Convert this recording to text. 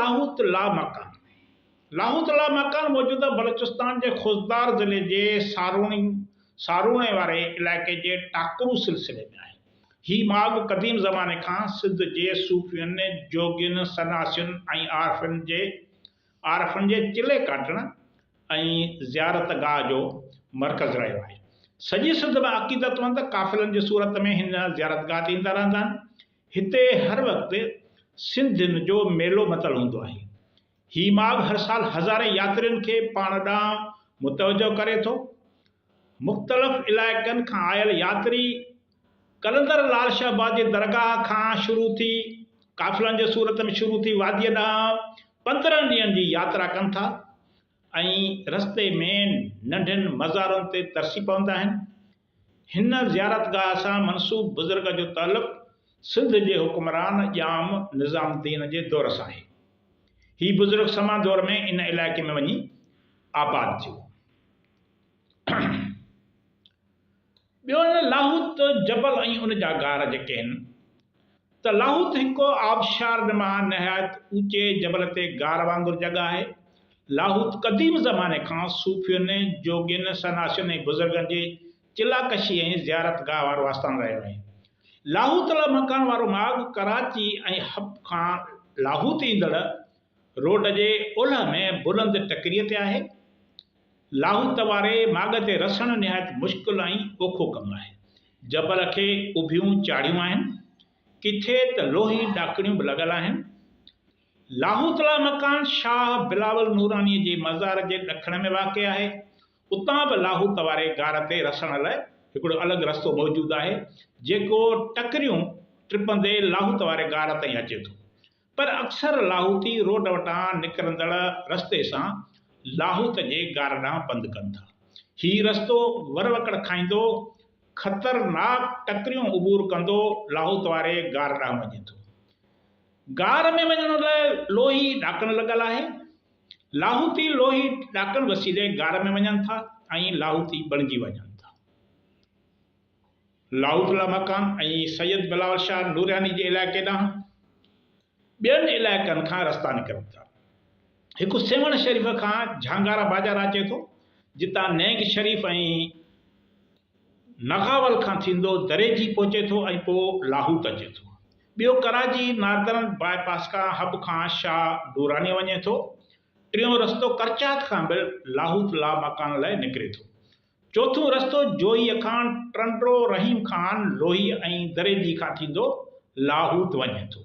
لاهوت لا مڪان. لاهوت لا مڪان موجوده بلوچستان جي خضدار ضلعي جي ساروڻي ساروڻي واري علائقي جي ٽاڪرو سلسلي ۾ آهي. هي ماڳ قديم زماني کان سنڌ جي صوفين، جوڳين، سناسين ۽ عارفن جي عارفن جي چلي ڪاٽڻ ۽ زيارت گاهه جو مرڪز رهيو آهي. سڄي سنڌ مان عقيدتمند قافلن جي صورت ۾ هن زيارت گاهه تي ايندا رهندا آهن. هتي هر وقت سنڌين جو ميلو متل هوندو آهي. هي ماڳ هر سال هزارين ياترين کي پاڻ ڏانهن متوجهه ڪري ٿو. مختلف علائقن کان آيل ياتري قلندر لال شهباز جي درگاهه کان شروع ٿي قافلن جي صورت ۾ شروع ٿي واديء ڏانهن 15 ڏينهن جي ياترا ڪن ٿا ۽ رستي ۾ ننڍين مزارن تي ترسي پوندا آهن. هن زيارتگاهه سان منسوب بزرگ جو تعلق سنڌ جي حڪمران ڄام نظام الدين جي دور سان آهي. هي بزرگ سما دور ۾ ان علائقي ۾ وڃي آباد ٿيو. ٻيو هن لاهوت جبل ۽ ان جا غار جيڪي آهن ته لاهوت هڪ آبشار نما نهايت اوچي جبل تي غار وانگر جڳهه آهي. لاهوت قديم زماني کان صوفين، جوڳين، سناسين ۽ بزرگن جي چلا ڪشي ۽ زيارت گاهه وارو آستان رهيو آهي. لاهوت لا مڪان وارو ماڳ ڪراچي ۽ حب کان لاهوت ايندڙ روڊ جي اولهه ۾ بلند ٽڪريء تي آهي. لاهوت واري ماڳ تي رسڻ نهايت مشڪل ۽ اوکو ڪم آهي. جبل کي اڀيون چاڙهيون آهن. ڪٿي ته لوهي ڏاڪڻيون به لڳل آهن. لاهوت لا مڪان شاهه بلاول نورانيء جي مزار جي ڏکڻ ۾ واقع آهي. اتان به لاهوت واري غار تي رسڻ لاء هڪڙو الڳ رستو موجود آهي، جيڪو ٽڪريون ٽپندي لاهوت واري غار تائين اچي ٿو. پر اڪثر لاهوتي روڊ وٽان نڪرندڙ رستي سان لاهوت جي غار ڏانهن پنڌ ڪن ٿا. هي رستو ور وڪڙ کائيندو، خطرناڪ ٽڪريون عبور ڪندو لاهوت واري غار ڏانهن وڃي ٿو. غار ۾ وڃڻ لاء لوهي ڏاڪڻ لڳل آهي. لاهوتي لوهي ڏاڪڻ وسيلي غار ۾ وڃن ٿا ۽ لاهوتي بڻجي وڃن ٿا. لاهوت لا مڪان ۽ سيد بلاول شاهه نورياني جي علائقي ڏانهن ٻين علائقن کان رستا نڪرن ٿا. هڪ سيوهڻ شريف کان جهانگارا بازار اچي ٿو، جتان نينگ شريف ۽ نغاول کان ٿيندو دريجي پهچي ٿو ۽ پوء لاهوت اچي ٿو. ٻيو ڪراچي ناردرن باء پاس کان حب کان شاهه نوراني وڃي ٿو. ٽيون رستو ڪرچات کان به لاهوت لا مڪان لاء نڪري ٿو. چوٿون رستو جوهيء کان ٽنڊو رحيم خان لوهي ۽ دريجي کان ٿيندو لاهوت وڃي ٿو.